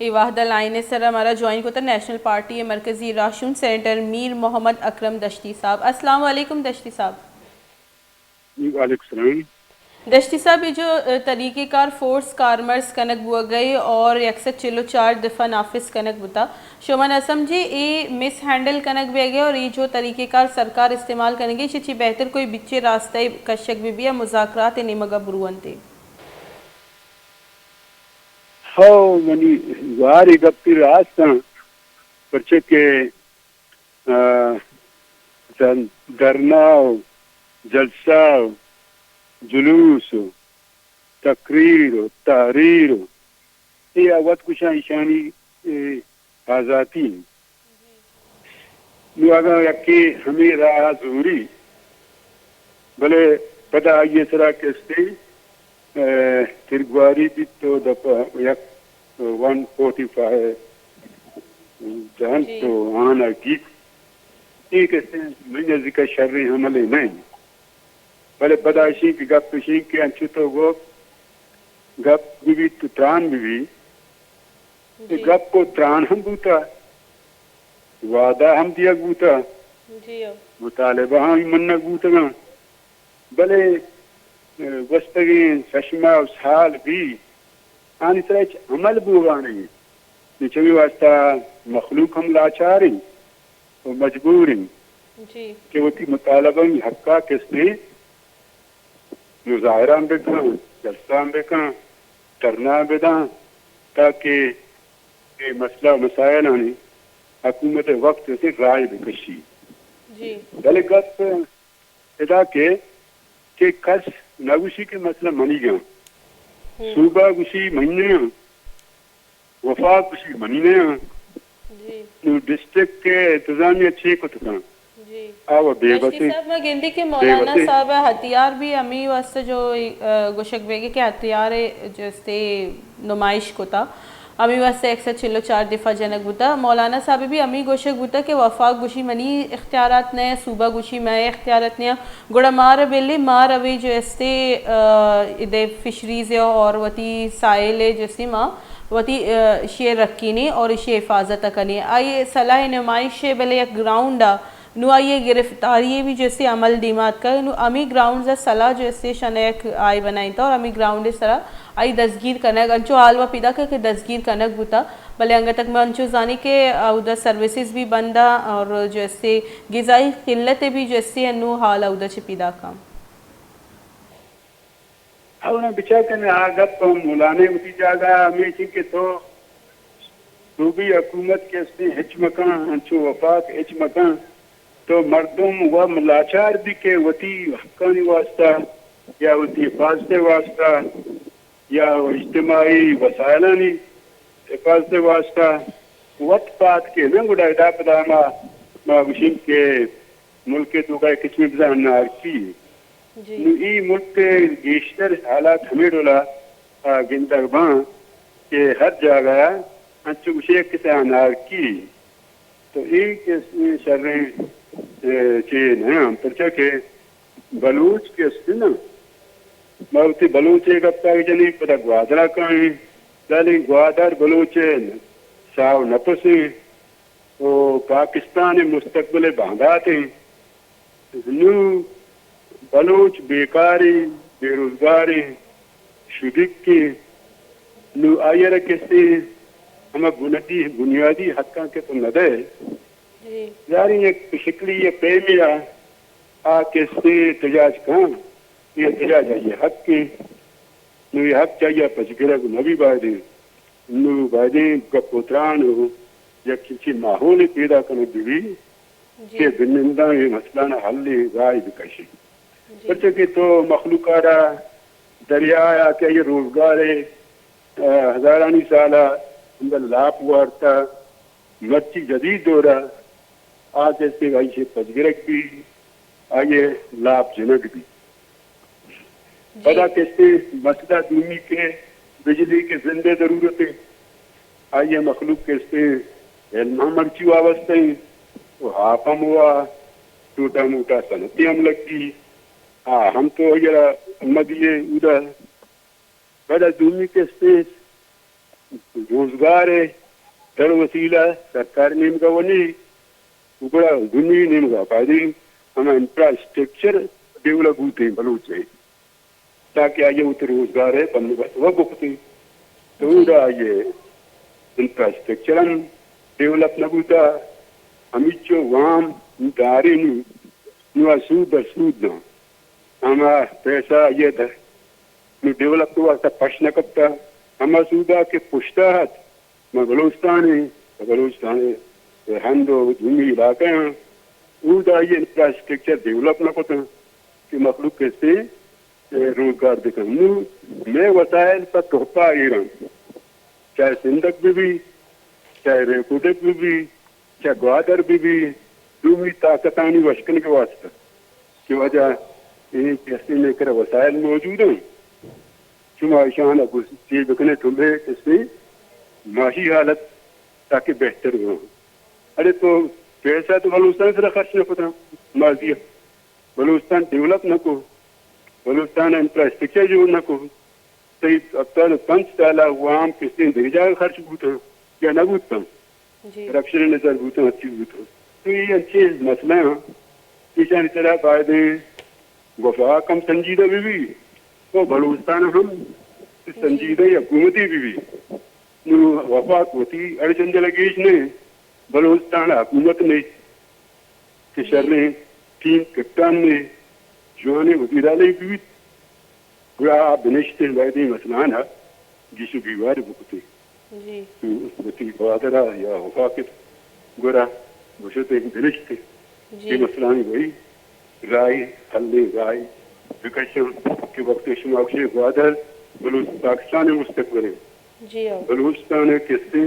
اے وہد ءَ لائن ءِ سرا مارا جوائن کتگ نیشنل پارٹی ءِ مرکزی راہشون سینیٹر میر محمد اکرم دشتی صاحب۔ السلام علیکم دشتی صاحب۔ وعلیکم السلام۔ دشتی صاحب، اے جو، ءَ، طریقہ کار فورس کارمرز کنگ بوگ ءَ اور یک سد چل و چار دفعہ نافذ کنگ بوتا، شما نہ سمجھے اے مس ہینڈل کنگ بیگ ءَ اور اے جو طریقہ کار سرکار استعمال کنگ ءَ، ایشی چی بہتر کوئی بچے راستہ کشگ بہ بی یا مذاکرات ءِ نیمگ ءَ برونتے؟ ہو، منی گوار اے گپی راست ایں، پرچہ کہ، آ، دھرنا و جلسہ و جلوس و تقریر و تحریر و اے وت گوشاں ایشانی، اے، آزاتی انت۔ نوں اگاں یکے ہمے راہ ءَ زوری، بلے پدا آئی ءِ سرا کسے، اے، ترگواری بیت تو دپ یک ون فورٹی فائیو دنت جی۔ تو آناں گیت۔ اے کسے منی نزیک ءَ شریں عملے نہ انت۔ بلے پدا اشی کہ گپ اشی کہ انچو تو گپ، گپ بہ بیت تو تران بہ بیت۔ اے جی۔ گپ و تران ہم بوتا، وعدہ ہم دیگ بوتا، جی ہو۔ مطالبہ ہم منگ بوتگاں، بلے، اے، گوستگیں شش ماہ و سال بی آنی سرا ہچ عمل بوگا نہ انت۔ نی چمی واسطہ مخلوق ہم لاچار انت و مجبور انت جی۔ کہ وتی مطالبہ حقا کسے مظاہرہ بکن، جلسہ بکن، دھرنا بدن، تاکہ اے مسئلہ و مسائلانی حکومت وقت سے رائے بکشی۔ جی۔ بلے گپ ادا کہ، کہ کس نہ گوشی کہ مسئلہ منی گاں۔ ہم۔ صوبہ گوشی منی گاں۔ وفاق گوشی منی نہ آں۔ جی۔ نوں ڈسٹرکٹ ءِ انتظامیہ چے کت کنت؟ جی۔ آ و بے بس انت۔ صاحب، ما گندی کہ مولانا صاحب ءَ ہتھیار بھی ہمے واسطہ جو، آ، گوشگ بیگ کہ ہتھیار جو استے نمائش کتا، ہمے واسطہ ایک سد چل و چار دفعہ جنگ بوتا۔ مولانا صاحب بھی ہمے گوشگ بوتا کہ وفاق گوشی منی اختیارات نہ، صوبہ گوشی مئے اختیارات نہ، گڑا مار بلے مار اوے جو استے، آ، ادے فشریز ءَ اور وتی ساحل ءَ جو استے ما وتی، آ، ایشی ءَ رکھینیں اور ایشی ءِ حفاظت ءَ کنیں۔ آئی ءِ سلاہ نمائش ءَ بلے یک گراؤنڈ ءَ نوں آئی ءِ گرفتاری ءَ بھی جو استے عمل دیما اتکگ۔ نوں ہمے گراؤنڈز ءَ سلاہ جو استے شن یک آئی بنائینتا اور ہمے گراؤنڈ ءِ سرا آئی دزگیر کنگ، انچو حال ما پیداک کہ دزگیر کنگ بوتا، بلے انگت تک ما انچو زانی کہ اودا سروسز بھی بند ءَ اور جو استے غذائی قلت ءَ بھی جو استے انو حال اودا چہ پیداک ایں۔ اونا بچار کن آ گپ ہم مولانے وتی جاگہ ءَ ہمیش انت کہ تو صوبی حکومت کہ استے ہچ مکن، انچو وفاق ہچ مکن، تو مردم و لاچار بی کہ وتی حقانی واسطہ یا وتی حفاظت واسطہ یا اجتماعی وسائلانی حفاظت واسطہ وت پاد کے نہ گڑا ادا پدا ما، ما گوشیں کہ ملک ءِ توکا یک قسمے بزاں انارکی۔ جی۔ نوں اے ملک ءِ گیشتر حالات ہمے ڈولا، آ، گندگ باں کہ ہر جاگہ ءَ انچو گوشے یک قسمے انارکی۔ تو اے کہ شریں، اے، چے نہ، پرچا کہ بلوچ کہ است نا، ما وتی بلوچ ءِ گپ ءَ جنیں، پدا گوادر ءَ کائیں، دالیں گوادر بلوچ ءِ ساہ و نپس ایں۔ و پاکستان ءِ مستقبل ءِ باندات انت۔ نوں بلوچ بیکاریں، بے روزگاریں، شدیکیں، نوں آئی ءَ را کسے ہما بنیادی، بنیادی حقاں کہ تو نہ دئے، جی۔ یاری یک شکلی یا پیمے ءَ آ کسے احتجاج کن، اے احتجاج آئی ءِ حق انت۔ نوں اے حق چہ آئی ءَ پچ گرگ مہ بی بایدیں۔ نوں بایدیں گپ و تران و یک چنچیں ماحولے پیدا کنگ بہ بی جی۔ کہ بہ ننداں اے مسئلہ نا حل ءِ راہ بکشی۔ جی۔ پرچہ کہ تو مخلوق ءَ را دریا ءَ کہ آئی روزگار ءِ، آ، ہزارانی سال ءَ ہمدا لاپ وارتا، مرچی جدید دور ءَ آ کسے آئی سے پجگرگ بی، آئی لاپ جنگ بی۔ جی۔ پدا کسے مسئلہ دومی کہ بجلی کہ زندے ضرورت ہے، آئی مخلوق کسے علم ہم مرچی وابستہ ہیں، و آپ ہم ہوا، چھوٹا موٹا صنعتی ہم لگی، آ ہم تو اگر مدیے ادا۔ پدا دومی کسے روزگار ءِ در وسیلہ سرکار نیمگا ونی، گڑا دومی نیمگا باید ہما انفراسٹرکچر ڈیولپ بوتیں بلوچ ءِ، تاکہ آئی ءَ وتی روزگار ءِ بندوبست وت بکتیں۔ تو اودا آئی ءِ انفراسٹرکچر ہم ڈیولپ نہ بوتا، ہمیچو وام دارے نو، نو آ سود در سود داں۔ ہما پیسہ آئی ءَ در نو ڈیولپ ءِ واسطہ پش نہ کپتا۔ ہما سودا کہ پشتا ات، ما بلوچستان ءَ، بلوچستان ءِ ہند و دومی علاقہ آں، اودا آئی انفراسٹرکچر ڈیولپ نہ کتاں کہ مخلوق کسے روزگار بکن۔ نو مئے وسائل پہ تحفہ ایراں، چاہے سندک بہ بی، چاہے ریکوڈک بہ بی، چاہے گوادر بہ بی، دومی طاقتانی وش کنگ ءِ واسطہ کہ واجہ اے کسے مئے کرا وسائل موجود ہیں، شما ایشان ءَ گوشت چے بکنے تو مئے کسے معاشی حالت تاکہ بہتر بہ۔ ارے تو پیسہ تو بلوچستان سرا خرچ نہ کتا، ماضی ءَ بلوچستان ڈیولپ نہ کو، بلوچستان انفراسٹرکچر جوڑ نہ کو، تئی ہفتاد و پنچ سال ءَ وام کسے دگہ جاگہ خرچ بوتاں یا نہ بوتاں؟ جی۔ کرپشن ءِ نظر بوتاں، ہر چیز بوتاں۔ تو اے انچیں مسئلہ آں، ایشانی سرا باید وفاق ہم سنجیدہ بہ بی، و بلوچستان ہم سنجیدہ حکومتے بہ بی۔ نو وفاق وتی اڑ جنجل ءَ گیش نہ، بلوچستان حکومت نہ کہ شریں ٹیم کپتان نے، جوانیں وزیر اعلی بہ بیت، گڑا آ بنشتیں باید ایں مسئلہان ءَ گیش و گیوار بکتیں۔ جی۔ تو وتی گوادر ءَ یا وفاق ءَ گڑا گوشت بنشتیں۔ جی۔ اے مسئلہانی وئی راہی حل، راہی بکشاں کہ وقت شما گوشے گوادر بلوچ پاکستان ءِ مستقبل ءِ۔ جی ہو۔ بلوچستان ءِ کسے،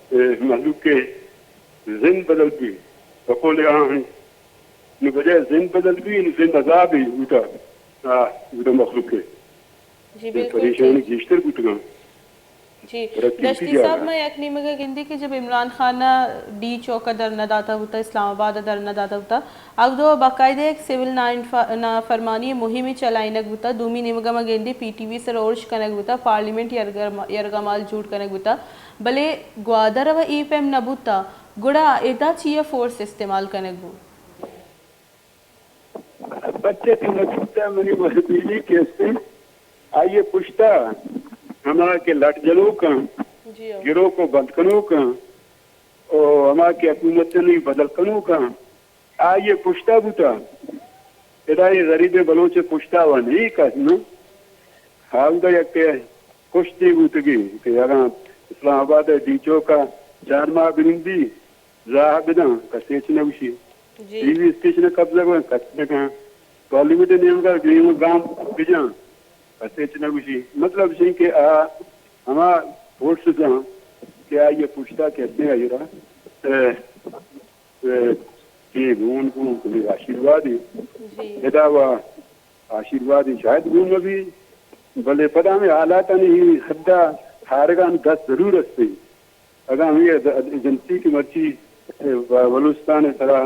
اے، مہلوک ءِ زند بدل بی، بقول آہن نو بجائے زند بدل بی، نو زند عذابے بوتا۔ آ، بوتا مخلوق ءِ۔ جی، بالکل پریشانی ٹھیک۔ گیشتر بوتگاں۔ جی، دشتی صاحب، ما یک نیمگا گندی کہ جب عمران خان نا ڈی چوک ءَ دھرنا داتا بوتا، اسلام آباد ءَ دھرنا داتا بوتا، آ دو باقاعدہ یک سول ناانف-، نافرمانی مہمے چلائینگ بوتا، دومی نیمگا ما گندی پی ٹی وی سر اورش کنگ بوتا، پارلیمنٹ یرغ-، یرغمال جوڑ کنگ بوتا، بلے گوادر ءَ و اے پیم نہ بوتا، گڑا ادا چیا فورس استعمال کنگ بوت؟ پرچا کہ نہ بوتہ، منی مزدوری کہ استیں، آئی ءِ پشتا ہما کہ لٹ جنوکاں، جی ہو۔ گروک و بند کنوکاں، و ہما کہ حکومتانی بدل کنوکاں، آئی ءِ پشتا بوتہ۔ ادا اے غریبیں بلوچ ءِ پشتا و نی کس نہ۔ ہاودا یک کشتے بوتگی کہ اگاں اسلام آباد ءِ ڈی چوک ءَ چار ماہ بنندی، زاہ بداں، کسے ہچ نہ گوشی۔ جی۔ ریلوے اسٹیشن ءَ قبضہ بکن، کس نہ کن۔ پارلیمنٹ ءِ نیمگ ءَ گریم ءُ گام بجن، کسے ہچ نہ گوشی۔ مطلب اش انت کہ آ ہما فورسز آں کہ آئی ءِ پشتا کسے آئی را، اے، اے، کہ گون گون کلی آشیرواد۔ جی۔ ادا و آشیرواد شاید گون مہ بی، بلے پدا ہمے حالاتانی حد ءَ ہارگان دست ضرور است۔ اگاں ہمے ایجنسی کہ مرچی، اے، بلوچستان ءِ سرا،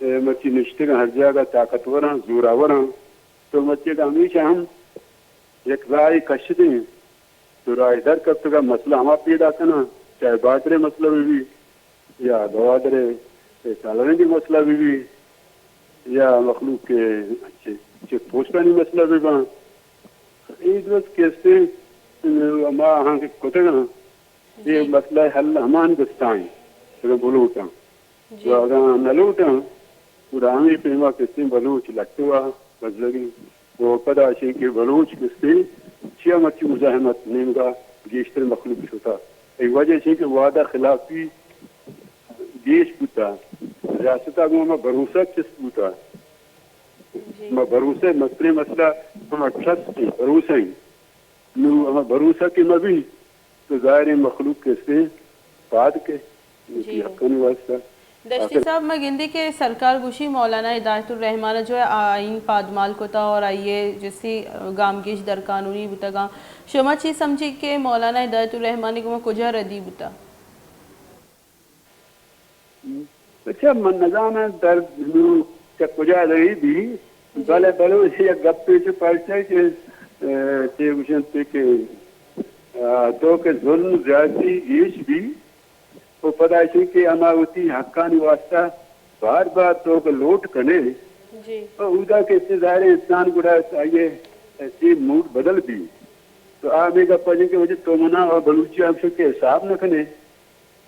اے، مرچی نشتگاں، ہر جاگہ طاقتوراں، زوراوراں، تو مرچی اگاں ہمیشہ ہم یک راہے کشتیں، تو راہ در کپتگا مسئلہ ہما پیدا کناں، چاہے بارڈر ءِ مسئلہ بہ بی، یا گوادر ءِ سالارنگ ءِ مسئلہ بہ بی، یا مخلوق ءِ چیک پوسٹانی مسئلہ بہ باں۔ اے درست کہ استیں، ما آہاں کہ کتگاں، اے جی۔ مسئلہ حل ہمان گستائیں، اگاں بلوٹاں۔ جی۔ و اگاں نہ لوٹاں، گڑا ہمے پیما کسیں بلوچ لٹوا بزگیں۔ و پدا اشیں کہ بلوچ کسیں چیا مرچی مزاحمت نیمگا گیشتر مخلوق شتا۔ اے وجہ اشیں کہ وعدہ خلافی گیش بوتا۔ ریاست ءَ گوں ہما بھروسہ چست بوتا۔ جی۔ ہما بھروسہ مستریں مسئلہ ہما ٹرسٹ ایں، بھروسہ ایں۔ نوں ہما بھروسہ کہ مہ بی، تو ظاہر ایں مخلوق کسے پاد کے، جی۔ حقانی واسطہ۔ دشتی آخر صاحب، ما گندی کہ سرکار گوشی مولانا ہدایت الرحمان جو ہے آئین پادمال کتا اور آئیے جسی گامگیش در قانونی بوتگاں۔ شما چی سمجھی کہ مولانا ہدایت الرحمانی گما کجا ردی بوتا؟ اچھا، من نزاناں در نوں چہ کجا رہی بی، جی۔ بلے بلوچ یک گپے چہ پرچہ کہ، اے، چے گوشنت کہ آ، تو کہ ظلم زیادتی گیش بی، و پدا ایشی کہ ہما وتی حقانی واسطہ بار بار تو کہ لوٹ کنے، جی۔ و اودا کہ استیں ظاہر انسان گڑا آئیے چی موڈ بدل بی۔ تو آ ہمیں گپ جن کہ وجہ تو منا و بلوچی ہم شو کہ حساب نہ کنے۔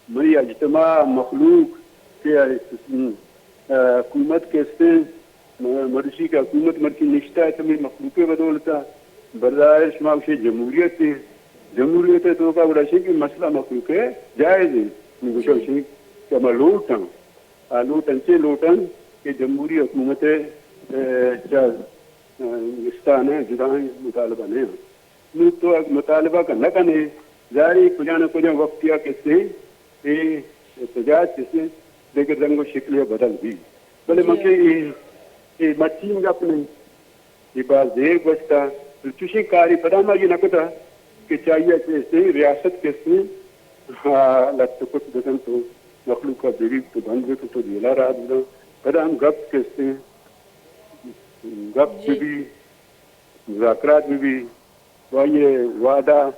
منی اجتماع، مخلوق کہ، آ، حکومت کہ استیں، م-، مرشی کہ حکومت مرچی نشتہ ہے تمہیں مخلوق بدولتا۔ بردائے شما اسے جمہوریت ہے۔ جمہوریت ہے تو کا گڑا شی کہ مسئلہ مخلوق ہے، جائز ہے۔ من گوشا جی۔ شی کہ ہما لوٹ ہم۔ آ لوٹ انچے لوٹ ہم کہ جمہوری حکومت ہے، اے، چا، اے، استان ہے، جدائیں مطالبہ نہیں ہے۔ نوں تو اگہ مطالبہ کا نہ کنے، ظاہر ہے کجا نہ کجا وقت یا کسے اے احتجاج کسے دگہ رنگ و شکل یا بدل بی۔ بلے جی۔ من کہ اے، اے مچین گپ نہیں، اے باز دیر گوشتا، چوشیں کاری پدا ما یہ نہ کتا کہ چاہیے کہ سے ریاست کسے، ہاں، لت کت بکن تو مخلوق کا بگی تو بند بکن تو جیلا راہ بدن۔ پدا ہم گپ کسے، گپ جی۔ بی، مذاکرات بہ بی، و آئی ء وعدہ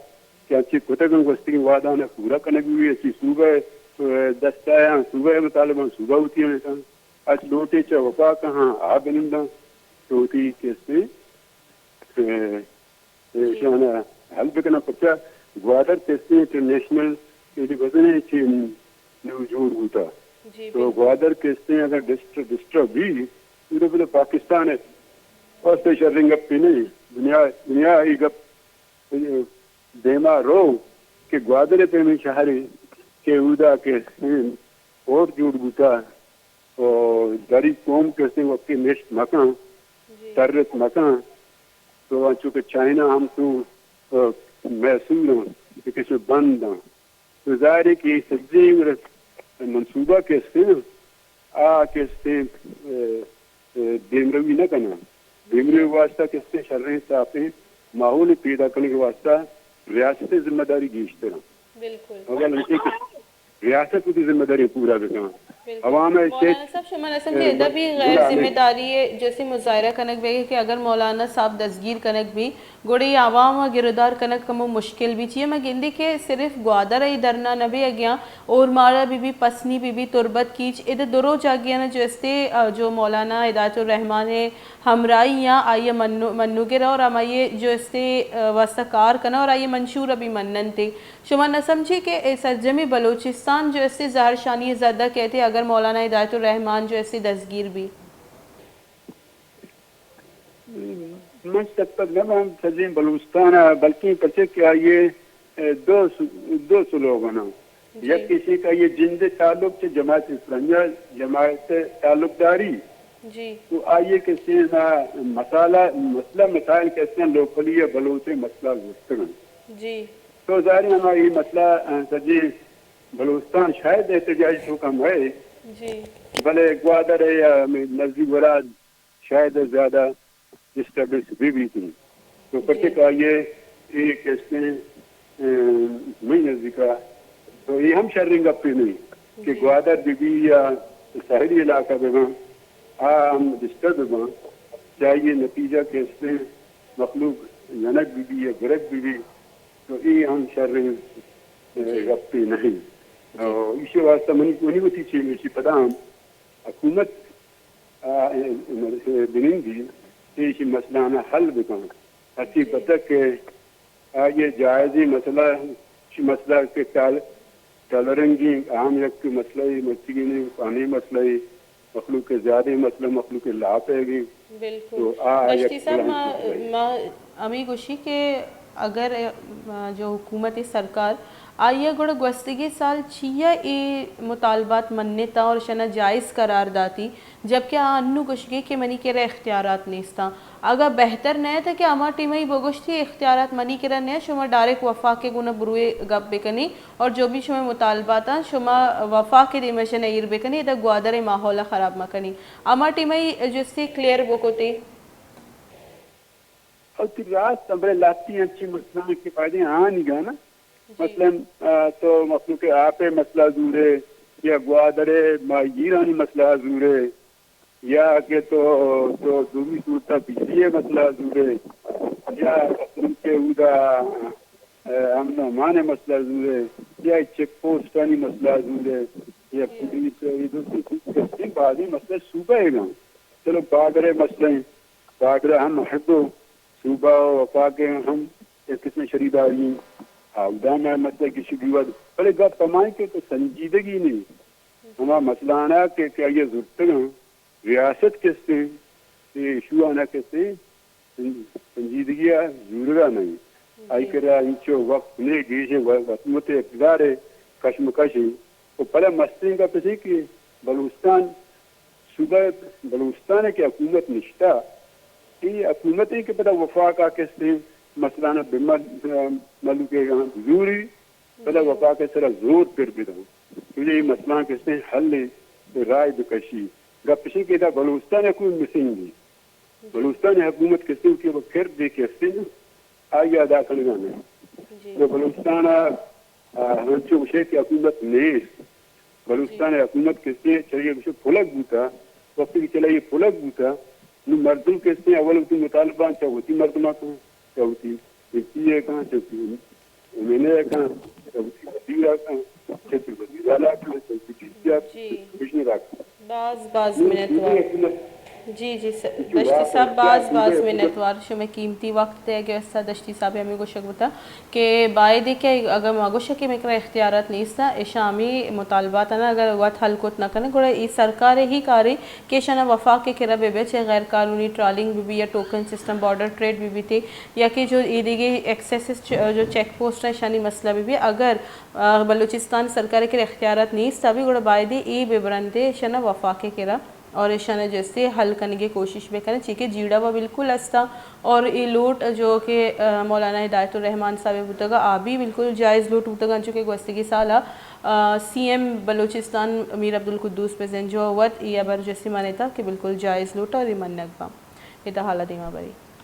کہ انچیں کتگ انت، گوستگیں وعدہاں پورا کنگ بہ بی، اچی صوبہ ء دست ء آیاں، صوبہ ء مطالبہ آں، صوبہ وتی ہمے کن۔ اچ لوٹے چہ وفاق ء ہاں آ بننداں، تو وتی کیسے، ء، ء، جی۔ ایشاں حل بکناں، پرچا گوادر کیسے انٹرنیشنل ایڈی بزنے چی نو جوڑ بوتا۔ جی، تو بالکل۔ گوادر کیسے اگر ڈسٹر-، ڈسٹرب بی، تو بلے پاکستان ء واسطہ شریں گپے نہ انت۔ دنیا، دنیا ء اے گپ دیما رو کہ گوادر ء پیمیں شہرے کہ اودا کہ پورٹ جوڑ بوتا، و دری قوم کسے وقتی نشت مکن، جی۔ ترت مکن، تو انچو کہ چائنا ہم تو، آ، میسور ہم، کہ کسے بند ہم۔ تو ظاہر ہے کہ اے سجیں منصوبہ کہ استیں نا، آ کہ استیں، ء، ء، دیمروی نہ کناں۔ دیمروی واسطہ کہ استیں شریں صافیں ماحول پیدا کنگ واسطہ ریاست ذمہ داری گیشتر ہیں۔ بالکل۔ اول ہم کہ ریاست وتی ذمہ داری پورا بکن۔ بالکل۔ عوام ء مولانا صاحب، شما نسم کہ ادا بھی غیر ذمہ داری جیسے مظاہرہ کنگ بے کہ اگر مولانا صاحب دستگیر کنگ بھی، گڑا اے عوام ء گرودار کنگ کمو مشکل بی۔ چیا ما گندی کہ صرف گوادر ء اے دھرنا نہ بی، اگیاں اورماڑہ بی بی، پسنی بی بی، تربت کیچ، ادا درو جاگہاں جو استے، ء، جو مولانا ہدایت الرحمان ء ہمراہی آں، آئی ء منو-، منوگر اور ہمائی جو استے، ء، واسطہ کار کنا اور آئی ء منشور ء بی مننتے۔ شما نہ سمجھی کہ اے سرجمی بلوچستان جو استے زہرشانی ء زدہ کہتے اگر مولانا ہدایت الرحمان جو استے دستگیر بی؟ من سرپد نہ باں سجیں بلوچستان ء، بلکیں پرچہ کہ آئی ء دو س-، دو سلوگن انت۔ جی۔ یک ایشی کہ آئی ء جند ء تعلق چہ جماعت اسلامیہ، جماعت ء تعلق داری۔ جی۔ تو آئی ء کہ سینا مسئلہ، مسئلہ مسائل کہ استن لوکلی ء بلوچ ء مسئلہ گوشتگ انت۔ جی۔ تو ظاہر ہے ہما اے مسئلہ، آ، سجیں بلوچستان شاید احتجاج تو کم ہے۔ جی۔ بلے گوادر ہے یا ہمیں نزدیک وراد شاید زیادہ ڈسٹربنس بہ بیت۔ تو جی۔ پرچہ کہ آئی ء اے کیسٹیں، ء، مئی نزدیکا، تو اے ہم شریں گپے نہیں کہ جی۔ گوادر بہ بی یا ساحلی علاقہ بہ باں، آ ہم ڈسٹرب بہ باں، چاہیے نتیجہ کیسٹیں مخلوق جنگ بہ بی یا گرگ بہ بی، تو اے ہم شریں، ء، جی۔ گپے نہیں۔ جی۔ اور اسی واسطہ منی، منی وتی چیز اسی پدا ہم حکومت آ، اے، اے، بنندی، ایشی مسئلہ آنا حل بکن۔ ہرچی جی۔ پتہ کہ آ، یہ جائزی مسئلہ، شی مسئلہ کہ ٹال-، ٹالرنگی عام یک مسئلہ ہی، مرچیگی نہیں، پانی مسئلہ ہی، مخلوق کے زیادہ مسئلہ، مخلوق کے لاپ ہے گی۔ بالکل۔ تو آ، دشتی یک صاحب، بلائیں ما، مسئلہ ہے۔ ما ہمے گوشی کہ اگر، ء، جو حکومت سرکار آئی ء گڑا گوستگیں سال چیا اے مطالبات منتاں اور اشانا جائز قرار داتی، جبکہ آ انو گوشگے کہ منی کرا اختیارات نیستاں۔ اگاں بہتر نہ ات کہ ہما ٹیم ء بگوشتی اختیارات منی کرا نہ، شما ڈائریکٹ وفاق ء گونا بروئے گپ بکنی اور جو بھی شما مطالبات آں شما وفاق ء دیما شنا ایر بکنی، ادا گوادر ء ماحول ء خراب مکنی۔ ہما ٹیم ء جستی کلیئر بکتی۔ او تئی راست انت، بلے لہتیں انچیں مسئلہ کہ پائدیں آنیگا نا۔ جی۔ مثلاً، آ، تو مخلوق آپ ء مسئلہ زورے یا گوادر ء ماہیگیرانی مسئلہ زورے یا کہ تو، تو دومی صورت ء بجلی ء مسئلہ زورے یا مخلوق ء اودا امن و امان ءِ مسئلہ زور ءَ، یا چیک پوسٹانی مسئلہ زور ءَ، یا پولیس ءِ، اے درستیں چیز کستیں، بازیں مسئلہ صوبہ ءِ گاں۔ چلو باگڑ ءِ مسئلہ ایں، باگڑ ءَ ہم ہر دو صوبہ و وفاق ءِ ہم یک قسم شریداری ایں، آودا مئے مسئلہ گیش و گیوار، بلے گپ ہما ایں کہ تو سنجیدگی نہ ایں۔ ہما مسئلہ آناں کہ، کہ آئی ءَ زرتگ اَنت، ریاست کستیں، اے ایشو آناں کستیں سنجیدگی ءَ زورگ ءَ نہ ایں۔ آئی کرا انچو وقت نے، گیشیں و-، حکومت ءِ اقتدار ءِ کشمکش ایں۔ و پدا مستریں گپ اش ایں کہ بلوچستان، صوبہ بلوچستان ءَ کہ حکومت نشتہ، اے حکومت ایں کہ پدا وفاق ءَ کستیں مسئلہ آناں بہ مل-، ملوک ءِ گاں بزوری، پدا وفاق ءِ سرا زور پر بدنت کہ اے مسئلہ کستیں حل ءِ راہ بکشی۔ گپ اش ایں کہ ادا بلوچستان ءِ حکومت مسنگ ایں۔ بلوچستان ءِ حکومت کستیں کہ وہ کردے کہ استیں، آئی ءَ ادا کنگا نہ۔ تو بلوچستان ءَ، آ، ہنچو گوشے کہ حکومت نیست۔ بلوچستان ءِ حکومت کستیں چلے گوشے پلگ بوتا، وقتی کہ چلے پلگ بوتا، نو مردم کستیں اول وتی مطالبہ چہ وتی مردماں کن، چہ وتی ایم پی ءَ کن، چہ وتی ایم این اے ءَ کن، چہ وتی وزیر ءَ کن، چہ وتی وزیر اعلیٰ کن، چہ وتی ڈی سی ءَ کن، چہ وتی کمشنر ءَ کن۔ باز باز منتوار۔ جی جی س-، دشتی صاحب، باز باز منتوار شمئے قیمتی وقت ءِ کہ است دشتی صاحب ہمے گوشگ بوتا کہ باید کہ اگر ما گوشے کہ مئے کرا اختیارات نیست، ایشاں ہمے مطالبات آناں اگر وت حل کت نہ کنیں، گڑا اے سرکار ءِ ہی کارے کہ ایشاناں وفاق ءِ کرا بہ بہ، چہ غیر قانونی ٹرالنگ بہ بی یا ٹوکن سسٹم بارڈر ٹریڈ بہ بیت یا کہ جو اے دیگہ ایکسیس چ-، جو چیک پوسٹ ایں ایشانی مسئلہ بہ بی، اگر، آ، بلوچستان سرکار ءِ کرا اختیارات نیست ابھی، گڑا باید اے بہ برنت ایشاناں وفاق ءِ کرا اور ایشاناں جستے حل کنگ ءِ کوشش بہ کنیں، چی کہ جیڑہ و بالکل استا اور اے لوٹ جو کہ، آ، مولانا ہدایت الرحمان صاحب بوتگ آ بھی بالکل جائز لوٹ بوتگ، انچو کہ گوستگی سال ءَ، آ، سی ایم بلوچستان میر عبدالقدوس بزنجو وت اے ہبر جستے منیتا کہ بالکل جائز لوٹ اور اے منگ با۔ ادا حالا دیما بری۔